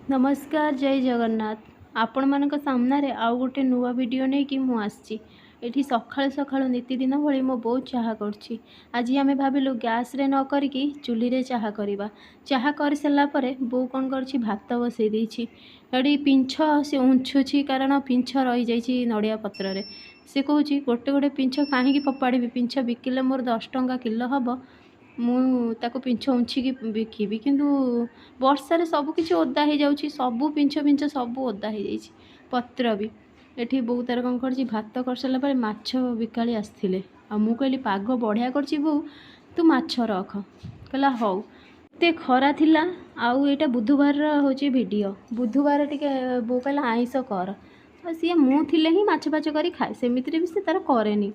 ନମସ୍କାର, ଜୟ ଜଗନ୍ନାଥ। ଆପଣମାନଙ୍କ ସାମ୍ନାରେ ଆଉ ଗୋଟେ ନୂଆ ଭିଡ଼ିଓ ନେଇକି ମୁଁ ଆସିଛି। ଏଠି ସକାଳୁ ସକାଳୁ ନିତିଦିନ ଭଳି ମୋ ବୋଉ ଚାହା କରୁଛି। ଆଜି ଆମେ ଭାବିଲୁ ଗ୍ୟାସ୍ରେ ନ କରିକି ଚୁଲିରେ ଚାହା କରିବା। ଚାହା କରିସାରିଲା ପରେ ବୋଉ କ'ଣ କରୁଛି, ଭାତ ବସେଇ ଦେଇଛି। ଏଠି ପିଞ୍ଛ ସେ ଉଞ୍ଚୁଛି, କାରଣ ପିଞ୍ଛ ରହିଯାଇଛି ନଡ଼ିଆ ପତ୍ରରେ। ସେ କହୁଛି, ଗୋଟେ ଗୋଟେ ପିଞ୍ଛ କାହିଁକି ଫୋପାଡ଼ିବି? ପିଞ୍ଛ ବିକିଲେ ମୋର 10 ଟଙ୍କା କିଲୋ ହେବ, ମୁଁ ତାକୁ ପିଞ୍ଛ ଉଞ୍ଚିକି ବିକିବି। କିନ୍ତୁ ବର୍ଷାରେ ସବୁ କିଛି ଓଦା ହେଇଯାଉଛି, ସବୁ ପିଞ୍ଛ ଫିଞ୍ଛ ସବୁ ଓଦା ହେଇଯାଇଛି, ପତ୍ର ବି। ଏଠି ବୋଉ ତାର କ'ଣ କରିଛି, ଭାତ କରିସାରିଲା ପରେ ମାଛ ବିକାଳି ଆସିଥିଲେ। ଆଉ ମୁଁ କହିଲି, ପାଗ ବଢ଼ିଆ କରିଛି ବୋଉ, ତୁ ମାଛ ରଖ। କହିଲା ହଉ। ଏତେ ଖରା ଥିଲା। ଆଉ ଏଇଟା ବୁଧବାରର ହେଉଛି ଭିଡ଼ିଓ। ବୁଧବାର ଟିକେ ବୋଉ କହିଲା ଆଇଁଷ କର। ଆଉ ସିଏ ମୁଁ ଥିଲେ ହିଁ ମାଛ ଫାଛ କରି ଖାଏ, ସେମିତିରେ ବି ସେ ତାର କରେନି।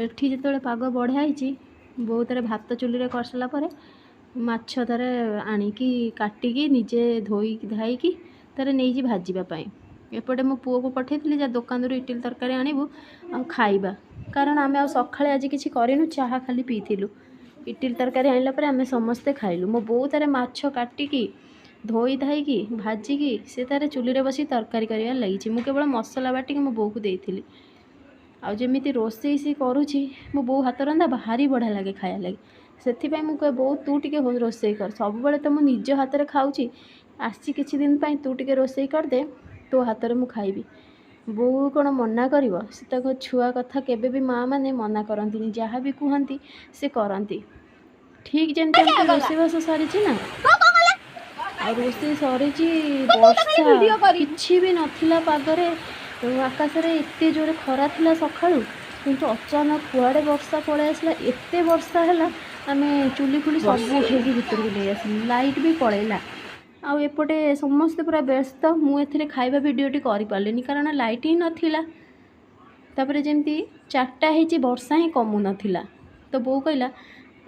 ଏଠି ଯେତେବେଳେ ପାଗ ବଢ଼ିଆ ହେଇଛି, ବୋଉ ତାର ଭାତ ଚୁଲିରେ କରିସାରିଲା ପରେ ମାଛ ତାର ଆଣିକି କାଟିକି ନିଜେ ଧୋଇ ଧାଇକି ତାର ନେଇଛି ଭାଜିବା ପାଇଁ। ଏପଟେ ମୋ ପୁଅକୁ ପଠେଇଥିଲି, ଯା ଦୋକାନରୁ ଇଟିଲି ତରକାରୀ ଆଣିବୁ ଆଉ ଖାଇବା, କାରଣ ଆମେ ଆଉ ସକାଳେ ଆଜି କିଛି କରିନୁ, ଚାହା ଖାଲି ପିଇଥିଲୁ। ଇଟିଲି ତରକାରୀ ଆଣିଲା ପରେ ଆମେ ସମସ୍ତେ ଖାଇଲୁ। ମୋ ବୋଉ ତାର ମାଛ କାଟିକି ଧୋଇ ଧାଇକି ଭାଜିକି ସେ ତାର ଚୁଲିରେ ବସି ତରକାରୀ କରିବାରେ ଲାଗିଛି। ମୁଁ କେବଳ ମସଲା ବାଟିକି ମୋ ବୋଉକୁ ଦେଇଥିଲି। ଆଉ ଯେମିତି ରୋଷେଇ ସେ କରୁଛି, ମୋ ବୋଉ ହାତ ରନ୍ଧା ଭାରି ବଢ଼ିଆ ଲାଗେ ଖାଇବା ଲାଗି। ସେଥିପାଇଁ ମୁଁ କହେ, ବୋଉ ତୁ ଟିକେ ରୋଷେଇ କର, ସବୁବେଳେ ତ ମୁଁ ନିଜ ହାତରେ ଖାଉଛି, ଆସିଛି କିଛି ଦିନ ପାଇଁ, ତୁ ଟିକେ ରୋଷେଇ କରିଦେ, ତୋ ହାତରେ ମୁଁ ଖାଇବି। ବୋଉ କ'ଣ ମନା କରିବ? ସେ ତାଙ୍କ ଛୁଆ କଥା କେବେ ବି ମାଆ ମାନେ ମନା କରନ୍ତିନି, ଯାହା ବି କୁହନ୍ତି ସେ କରନ୍ତି। ଠିକ୍ ଯେମିତି ଏମିତି ରୋଷେଇବାସ ସରିଛି ନା, ଆଉ ରୋଷେଇ ସରିଛି, ବର୍ଷା କିଛି ବି ନଥିଲା ପାଗରେ। ଆକାଶରେ ଏତେ ଜୋରେ ଖରା ଥିଲା ସକାଳୁ, କିନ୍ତୁ ଅଚାନକ କୁଆଡ଼େ ବର୍ଷା ପଳେଇ ଆସିଲା। ଏତେ ବର୍ଷା ହେଲା, ଆମେ ଚୁଲି ଫୁଲି ସବୁ ଉଠେଇକି ଭିତରକୁ ନେଇ ଆସିଲୁ। ଲାଇଟ୍ ବି ପଳେଇଲା। ଆଉ ଏପଟେ ସମସ୍ତେ ପୁରା ବ୍ୟସ୍ତ। ମୁଁ ଏଥିରେ ଖାଇବା ଭିଡ଼ିଓଟି କରିପାରିଲିନି, କାରଣ ଲାଇଟ୍ ହିଁ ନଥିଲା। ତାପରେ ଯେମିତି 4ଟା ହେଇଛି, ବର୍ଷା ହିଁ କମୁନଥିଲା। ତ ବୋଉ କହିଲା,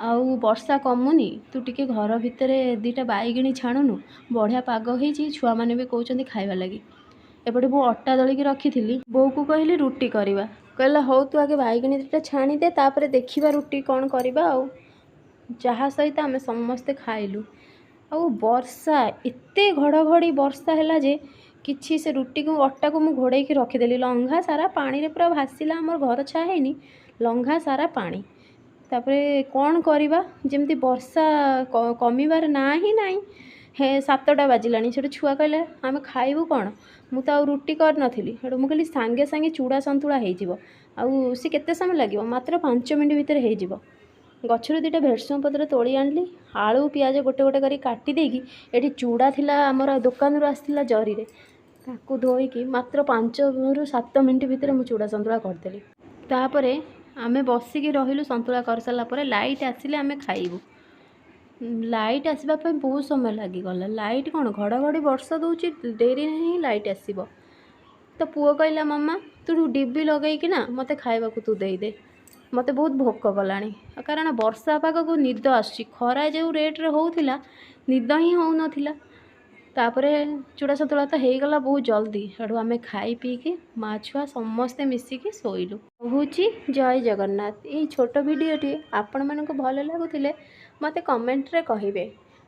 ଆଉ ବର୍ଷା କମୁନି, ତୁ ଟିକେ ଘର ଭିତରେ ଦୁଇଟା ବାଇଗିଣୀ ଛାଣୁନୁ, ବଢ଼ିଆ ପାଗ ହେଇଛି, ଛୁଆମାନେ ବି କହୁଛନ୍ତି ଖାଇବା ଲାଗି। ଏପଟେ ମୁଁ ଅଟା ଦଳିକି ରଖିଥିଲି। ବୋଉକୁ କହିଲି ରୁଟି କରିବା। କହିଲା ହଉ, ତୁ ଆଗେ ବାଇଗିଣୀ ଦୁଇଟା ଛାଣିଦେ, ତାପରେ ଦେଖିବା ରୁଟି କ'ଣ କରିବା। ଆଉ ଚାହା ସହିତ ଆମେ ସମସ୍ତେ ଖାଇଲୁ। ଆଉ ବର୍ଷା ଏତେ ଘଡ଼ଘଡ଼ି ବର୍ଷା ହେଲା ଯେ କିଛି ସେ ରୁଟିକୁ ଅଟାକୁ ମୁଁ ଘୋଡ଼େଇକି ରଖିଦେଲି, ଲଙ୍ଘା ସାରା ପାଣିରେ ପୁରା ଭାସିଲା। ଆମର ଘର ଛା ହେଇନି, ଲଙ୍ଘା ସାରା ପାଣି। ତାପରେ କ'ଣ କରିବା? ଯେମିତି ବର୍ଷା କମିବାର ନାଁ ହିଁ ନାହିଁ। ହେ 7ଟା ବାଜିଲାଣି। ସେଠୁ ଛୁଆ କହିଲେ, ଆମେ ଖାଇବୁ କ'ଣ? ମୁଁ ତ ଆଉ ରୁଟି କରିନଥିଲି। ସେଠୁ ମୁଁ କହିଲି, ସାଙ୍ଗେ ସାଙ୍ଗେ ଚୂଡ଼ା ସନ୍ତୁଳା ହେଇଯିବ, ଆଉ ସେ କେତେ ସମୟ ଲାଗିବ? ମାତ୍ର 5 ମିନିଟ୍ ଭିତରେ ହେଇଯିବ। ଗଛରୁ ଦୁଇଟା ଭେରସୁଙ୍ଗା ପତ୍ର ତୋଳି ଆଣିଲି, ଆଳୁ ପିଆଜ ଗୋଟେ ଗୋଟେ କରି କାଟି ଦେଇକି, ଏଠି ଚୂଡ଼ା ଥିଲା ଆମର, ଦୋକାନରୁ ଆସିଥିଲା ଜରିରେ, ତାକୁ ଧୋଇକି ମାତ୍ର 5ରୁ 7 ମିନିଟ୍ ଭିତରେ ମୁଁ ଚୂଡ଼ା ସନ୍ତୁଳା କରିଦେଲି। ତାପରେ ଆମେ ବସିକି ରହିଲୁ। ସନ୍ତୁଳା କରିସାରିଲା ପରେ ଲାଇଟ୍ ଆସିଲେ ଆମେ ଖାଇବୁ। ଲାଇଟ୍ ଆସିବା ପାଇଁ ବହୁତ ସମୟ ଲାଗିଗଲା। ଲାଇଟ୍ କ'ଣ, ଘଡ଼ଘଡ଼ି ବର୍ଷା ଦେଉଛି, ଡେରିରେ ହିଁ ଲାଇଟ୍ ଆସିବ। ତ ପୁଅ କହିଲା, ମାମା ତୁ ଡିବି ଲଗେଇକି ନା ମୋତେ ଖାଇବାକୁ ତୁ ଦେଇଦେ, ମୋତେ ବହୁତ ଭୋକ କଲାଣି। କାରଣ ବର୍ଷା ପାଗକୁ ନିଦ ଆସୁଛି, ଖରା ଯେଉଁ ରେଟ୍ରେ ହେଉଥିଲା, ନିଦ ହିଁ ହେଉନଥିଲା। ତାପରେ ଚୂଡ଼ା ସନ୍ତୁଳା ତ ହେଇଗଲା ବହୁତ ଜଲ୍ଦି। ସେଠୁ ଆମେ ଖାଇ ପିଇକି ମା ଛୁଆ ସମସ୍ତେ ମିଶିକି ଶୋଇଲୁ। କହୁଛି ଜୟ ଜଗନ୍ନାଥ। ଏଇ ଛୋଟ ଭିଡ଼ିଓଟି ଆପଣମାନଙ୍କୁ ଭଲ ଲାଗୁଥିଲେ ମୋତେ କମେଣ୍ଟରେ କହିବେ।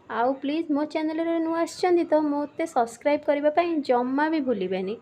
ଆଉ ପ୍ଲିଜ୍, ମୋ ଚ୍ୟାନେଲରେ ନୂଆ ଆସିଛନ୍ତି ତ ମୋତେ ସବସ୍କ୍ରାଇବ୍ କରିବା ପାଇଁ ଜମା ବି ଭୁଲିବେନି।